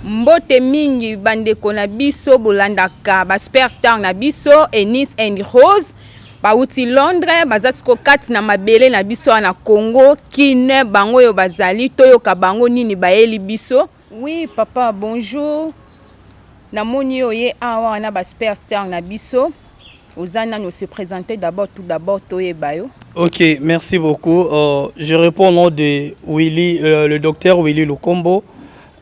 Mbote mingi bandeko na biso bolandaka ba superstar na biso Eunice and Rose bawuti Londres baza siko kati na mabele na biso wana Congo kin bango oyo bazali toyoka bango nini bayeli biso. Oui papa bonjour namoni yo oye awa na ba superstar na biso oza nani ose présenter d'abord tout d'abord toyeba yo. Ok, merci beaucoup. Je réponds au nom de Willy, le docteur Willy Lukombo.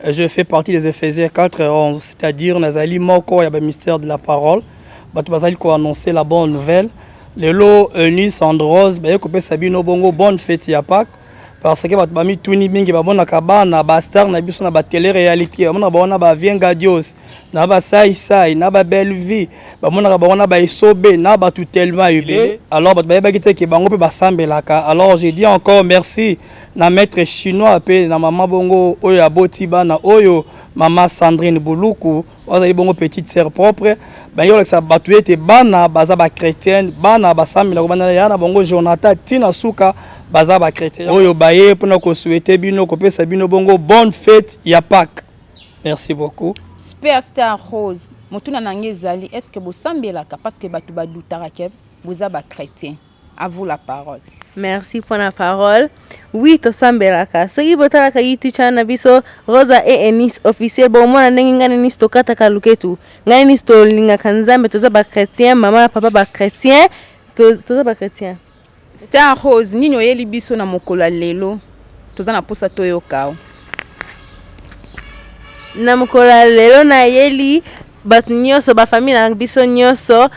Je fais partie des Ephésiens 4 et 11, c'est-à-dire Nazali Moko, il y a le mystère de la parole. Bato bazali ko annoncer la bonne nouvelle. Lelo Eunice Androse, baye kopesa bino bongo bonne fête ya Pâques. Parce que bato bamituni mingi bamonaka bana ba star na biso na ba télé-réalité, bamonaka bango na ba Vienga Dios, na ba Sai Sai, na ba Belle Vie, bamonaka bango na ba Esobe, na bato tellement ebele. Alors bato bayebaki te ke bango mpe basambelaka. Alors je dis encore merci na maître chinois pe na mama bongo oyo aboti bana oyo mama Sandrine Buluku, oyo azali bongo petite sœur propre. Balingi kolakisa bato ete bana baza ba chrétienne, bana basambelaka bana ya na bango Jonathan tina suka baza ba chrétien oyo baye mpona kosouhaiter bino kopesa bino bongo bonne fête ya Pâques. Merci beaucoup. Superstar Rose, motuna na ngai ezali est-ce que bosambelaka parce que bato badutaka ke boza ba chrétien? À vous la parole. Merci pour la parole. Oui, tosambelaka. Soki botalaka YouTube channel na biso Rosa et Eunice officiel, bomona ndenge ngai na Eunice tokataka luketu. Ngai na Eunice tolingaka Nzambe, toza ba chrétien, mama na papa ba chrétien, toza ba chrétien. Star Rose, nini oyeli biso na mokolo ya lelo? Toza na posa toyoka o. Na mokolo ya lelo nayeli bato nyonso, ba famille na biso nyonso,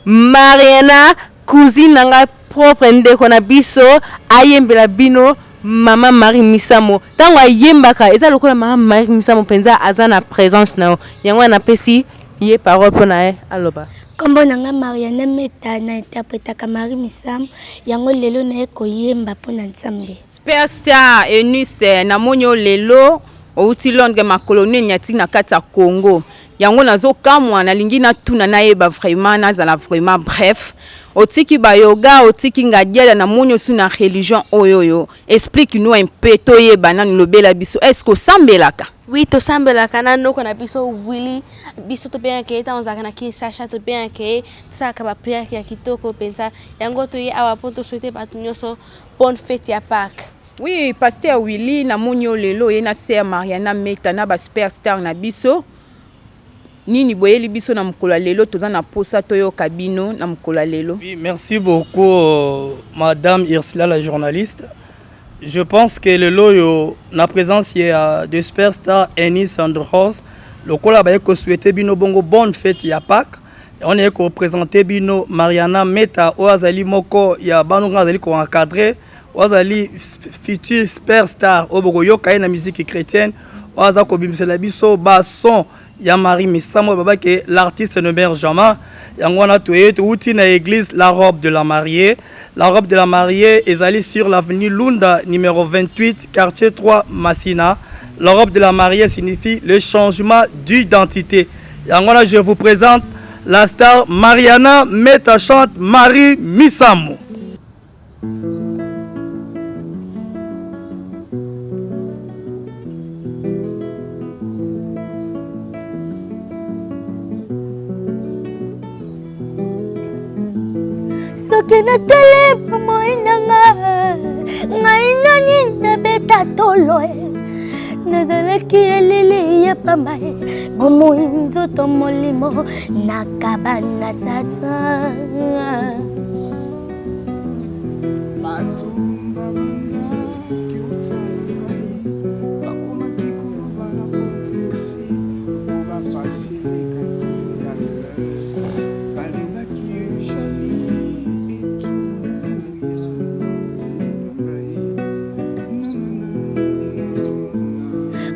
Mariana cousine na ngai propre ndeko na biso ayembela bino Mama Marie Misamu. Tango ayembaka eza lokola Mama Marie Misamu mpenza aza na présence na yo. Yango wana napesi ye parole mpo na ye aloba. Kombo na nga Mariana Meta, na interpretaka Marie Misamu, yango lelo naye koyemba mpo na Nzambe. Superstar Eunice, namoni yo lelo outi Londres makolo nini atiki na kati ya Congo. Yango nazokamwa, nalingi natuna nayeba vraiment, nazala vraiment bref. Otiki ba yoga, otiki ngadiala, namoni osu na religion oyo oyo. Explique nous un peu, toyeba nanu lobela biso. Est-ce que osambelaka? Oui, tosambelaka na noko na biso Willy, biso tobengaka ye ntango ozalaka na Kinshasa, tobengaka ye, tosalaka ba prière ya kitoko mpenza. Yango toye awa mpo tosouhaiter bato nyonso bonne fête ya Pâques. Oui, pasteur Willy, namoni yo lelo ye na sœur Mariana Meta na ba superstar na biso. Nini boyeli biso na mokolo ya lelo, toza na posa toyoka bino na mokolo ya lelo. Oui, merci beaucoup madame Ursula la journaliste. Je pense que lelo oyo na présence ya de superstar Eunice Andros lokola baye ko souhaiter bino bongo bonne fête ya Pâques. On est ko représenter bino Mariana Meta oyo azali moko ya bano nga azali ko encadrer oyo azali futur superstar oyo bokoyoka ye na musique chrétienne oyo aza kobimisela biso ba son ya Marie Misamu oyo babaki l'artiste ne meurt jamais. Yango wana toye touti na église la robe de la mariée. La robe de la mariée ezali sur l'avenue Lunda numéro 28 quartier 3 Masina. La robe de la mariée signifie le changement d'identité. Yango wana je vous présente la star Mariana Meta chante Marie Misamu. Soki natali bomoi na nga, ngai nani nabeta tolo e, nazalaki elili ya pamba e, bomoi nzoto molimo nakaba na Satan.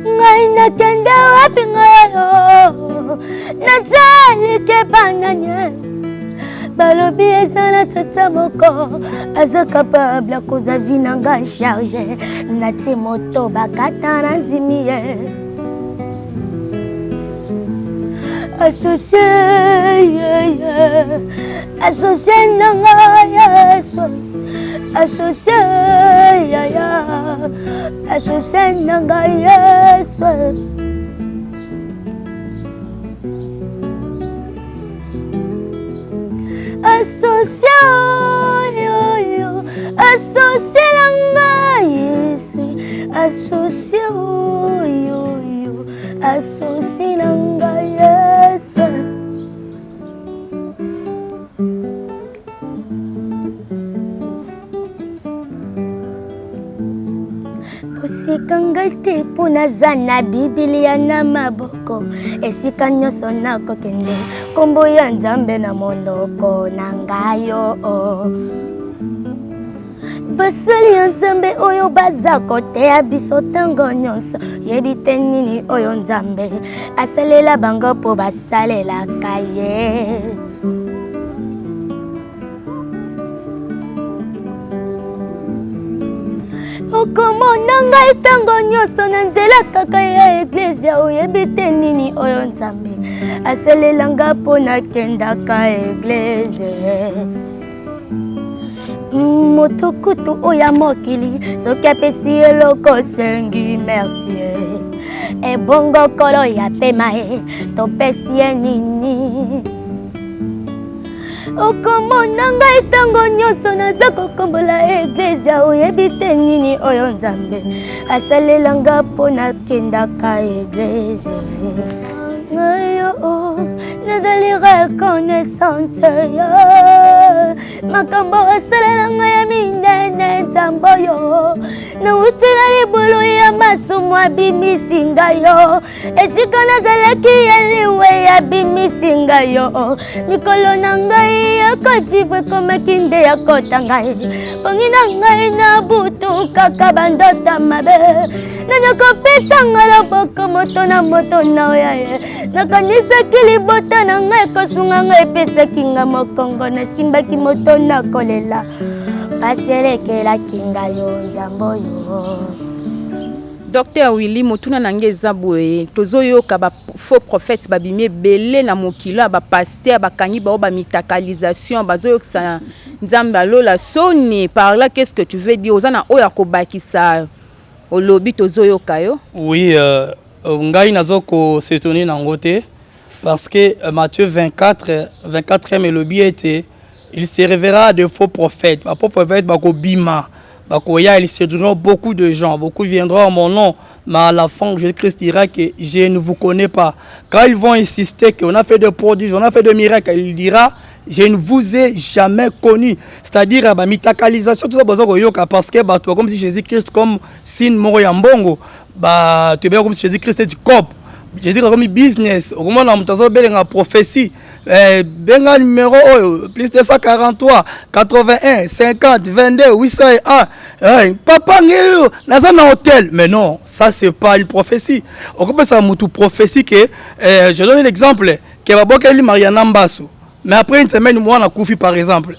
Ngai nakende wapi ngai oyo nazali kebanganye. Balobi eza na tata moko aza capable akozwa vie na nga charge nati moto bakata na ndimi ye associe yeah, yeah. associe na nga yesu associe yaya associe na nga yesu. Associe oyo associe na ngai Yesu associe oyo associe na ngai Yesu. Bosika ngai te mpo naza na Biblia na maboko, esika nyonso nakokende nkombo ya Nzambe na monoko na ngai yo. Basali ya Nzambe oyo baza koteya biso ntango nyonso, yebi te nini oyo Nzambe asalela bango mpo basalelaka ye. Okomona ngai ntango nyonso na nzela kaka ya eglezia, oyebi te nini oyo Nzambe asalela nga mpo nakendaka egleze. Moto kutu oyo ya mokili soki apesi eloko osengi merci, ebongo kolo ya pema ye topesi ye nini? Okomona ngai ntango nyonso naza kokombola eglezia, oyebi te nini oyo Nzambe asalela nga mpo nakendaka egleze. Ngai yo nazali reconnaissante yo makambo asalela ngai ya minene Nzambe oyo nauti na libulu ya masumu abimisi ngai yo esika nazalaki ya liwe abimisi ngai yo mikolo na ngai ya kovivre ekomaki nde ya kota ngai pongi na ngai na butu kaka bandota mabe nani akopesa ngai loboko moto na moto na oya ye nakanisaki libota na ngai ekosunga ngai epesaki ngai mokongo nasimbaki moto na kolela pasi elekelaki ngai yo Nzambe oyo. Docteur Willy, motuna na ngai eza boye, tozoyoka ba faux prophètes babimi ebele na mokili ya ba pasteurs bakangi bango ba mitakalisation, bazoyokisa Nzambe alola soni. Par là qu'est-ce que tu veux dire? Oza na oyo akobakisa olobi tozoyoka yo. Oui, ngai nazo ko s'étonner nango te parce que Matthieu 24 24e elobi ete il se révérera de faux prophètes. Ba faux prophètes bakobima, bakoya, ils séduiront beaucoup de gens, beaucoup viendront en mon nom, mais à la fin Jésus-Christ dira que je ne vous connais pas. Quand ils vont insister qu'on a fait des prodiges, on a fait des miracles, il dira je ne vous ai jamais connu. C'est-à-dire ba mitakalisation tout ça baza koyoka parce que bato comme si Jésus-Christ comme signe moko ya mbongo, ba tu comme si Jésus-Christ est du cop. Jésus comme business, okomona moto azobelenga prophétie. Benga numéro oyo plus 243 81 50 22 801. Papa ngeyo naza na hôtel, mais non, ça c'est pas une prophétie. Okopesa mutu prophétie que je donne l'exemple que babokeli Mariana Mbasu, mais après une semaine mwana kufi par exemple.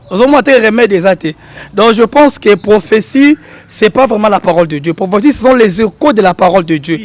Ozomona te remède eza te. Donc je pense que prophétie c'est pas vraiment la parole de Dieu. Prophétie ce sont les échos de la parole de Dieu.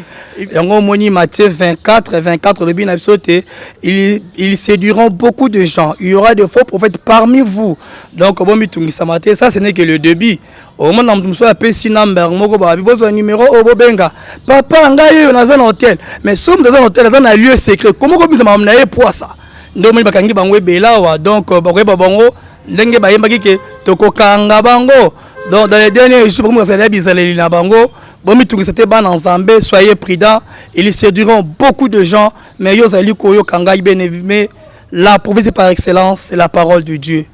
Yango omoni Matthieu 24 24 lobi na biso te ils séduiront beaucoup de gens, il y aura de faux prophètes parmi vous. Donc bomitungisama te, ça ce n'est que le début. Omona moto mosusu apesi number moko, babi bozwa numéro oyo bobenga papa ngai oyo naza na hôtel. Mais soki moto aza na hôtel aza na lieu secret, komo kobisa makambo na ye poisa nde omoni bakangi bango ebele awa. Donc bakoyeba bango ndenge bayembaki ke tokokanga bango. Donc dans les derniers jours bakomi kozala bizaleli na bango. Bomitungisa te bana Nzambe, soyez prudents, ils séduiront beaucoup de gens. Mais yo ozali koyoka ngai bien aimé, la prophétie par excellence c'est la parole de Dieu.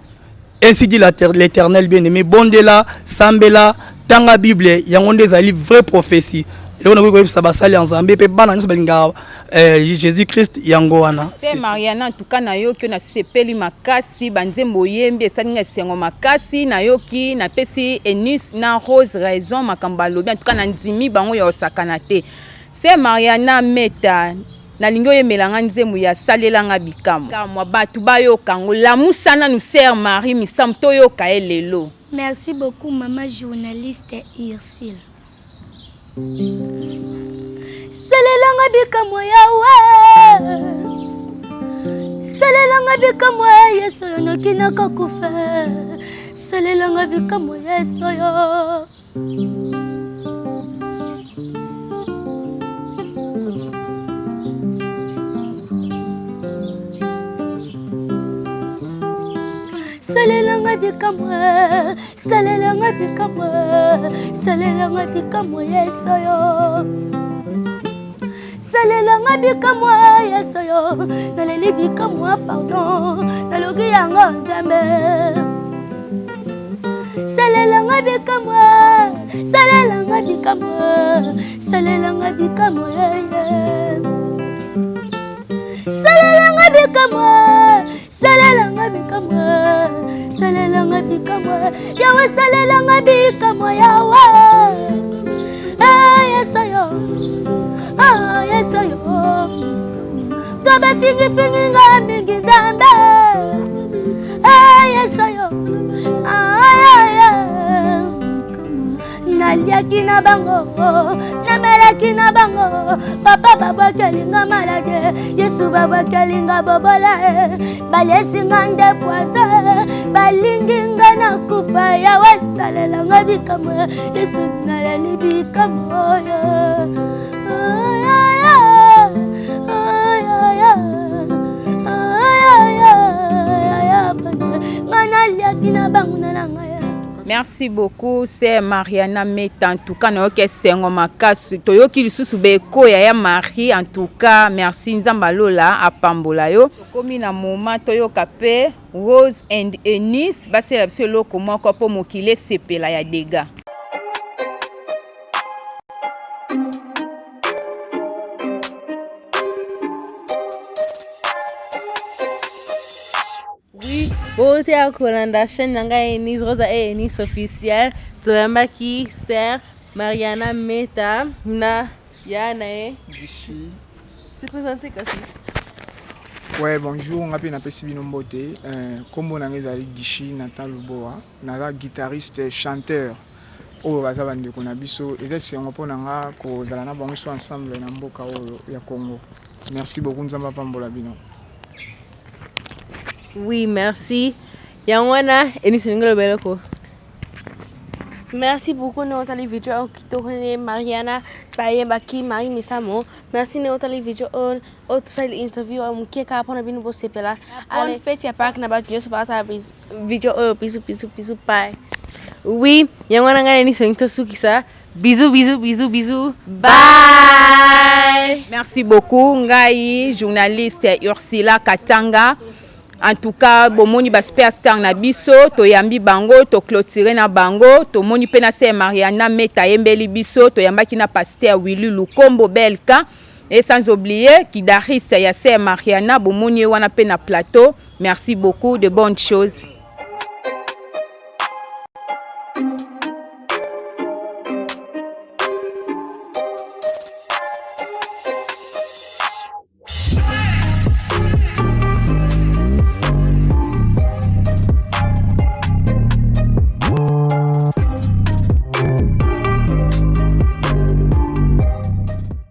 Ainsi dit l'Éternel bien-aimé, bondela, sambela, tanga Bible, yango nde ezali vraie prophétie. Eloko nakoki koyebisa basali ya Nzambe mpe bana nyonso balingaka Jésus-Christ yango wana. Te Mariana, en tout cas nayoki yo nasepeli makasi, banzembo oyembi esali nga esengo makasi, nayoki napesi Eunice na Rose raison makambo balobi, en tout cas nandimi bango ya osakana te. Se Mariana Meta. Nalingi oyembela nga nzembo ya salela nga bikamwa, bato bayoka yango. Lamusa nanu sœur Marie Misamu, toyoka ye lelo. Merci beaucoup maman journaliste Ursule. Salelanga bikamwa yawe, salelanga bikamwa Yesu oyo noki nakokufa, salelanga bikamwa Yesu oyo. Salelanga bikamwa, salelanga bikamwa, salelanga bikamwa Yesu oyo, salelanga bikamwa Yesu oyo, naleli bikamwa pardon, nalogi yango Nzambe. Salelanga bikamwa, salelanga bikamwa, salelanga bikamwa yeye, salelanga bikamwa, salelanga bikamwa, salelanga bikamwa yawe, salelanga bikamwa yawe. Yesu yo, Yesu yo, to bafingifingi nga mingi Nzambe. Yesu yo, naliaki na bango, namelaki na bango, papa babwakelinga malade, Yesu babwakelinga bobola, balesinga nde poison, balingi nga nakufa. Yawe salelanga bikamwa, Yesu naleli bikamwa oyo. Nga naliaki na banguna na ngai. Merci beaucoup c'est Mariana Meta. En tout cas nayoki esengo makasi, toyoki lisusu bekoya ya Marie. En tout cas merci, Nzambe alola apambola yo. Tokomi na moment toyoka mpe Rose and Eunice basala biso eloko moko mpo mokili esepela ya dega. Oui, bote kolanda chaîne na ngai Eunice Rosa et Eunice officiel. Toyambaki sœur Mariana Meta na ya na ye Gishi. Se présenter kasi. Ouais, bonjour, nga mpe napesi bino mbote. Nkombo na ngai ezali Gishi Nathan Luboa. Naza guitariste chanteur oyo baza bandeko na biso. Eza esengo mpo na nga kozala na bango so ensemble na mboka oyo ya Congo. Merci beaucoup, Nzambe apambola bino. Oui, merci. Yango wana Eunice olingi oloba eloko? Merci beaucoup ndenge otali video oyo kitoko nde Mariana bayembaki Marie Misamu. Merci ndenge otali video oyo, oyo tosali interview oyo moke kaka mpona bino bosepela. Bonne fête ya Pâques na bato nyonso baatala video oyo. Bisous, bisous, bisous, bye. Oui, yango wana ngai Eunice olingi tosukisa. Bisous, bisous, bisous, bisous. Bye. Merci beaucoup ngai journaliste Ursula Katanga. En tout cas bomoni ba superstar na biso, toyambi bango, toclôture na bango, tomoni mpe na sœur Mariana Meta ayembeli biso, toyambaki na pasteur Willy Lukombo Belka, et sans oublier guitariste ya sœur Mariana, bomoni ye wana mpe na plateau. Merci beaucoup, de bonnes choses.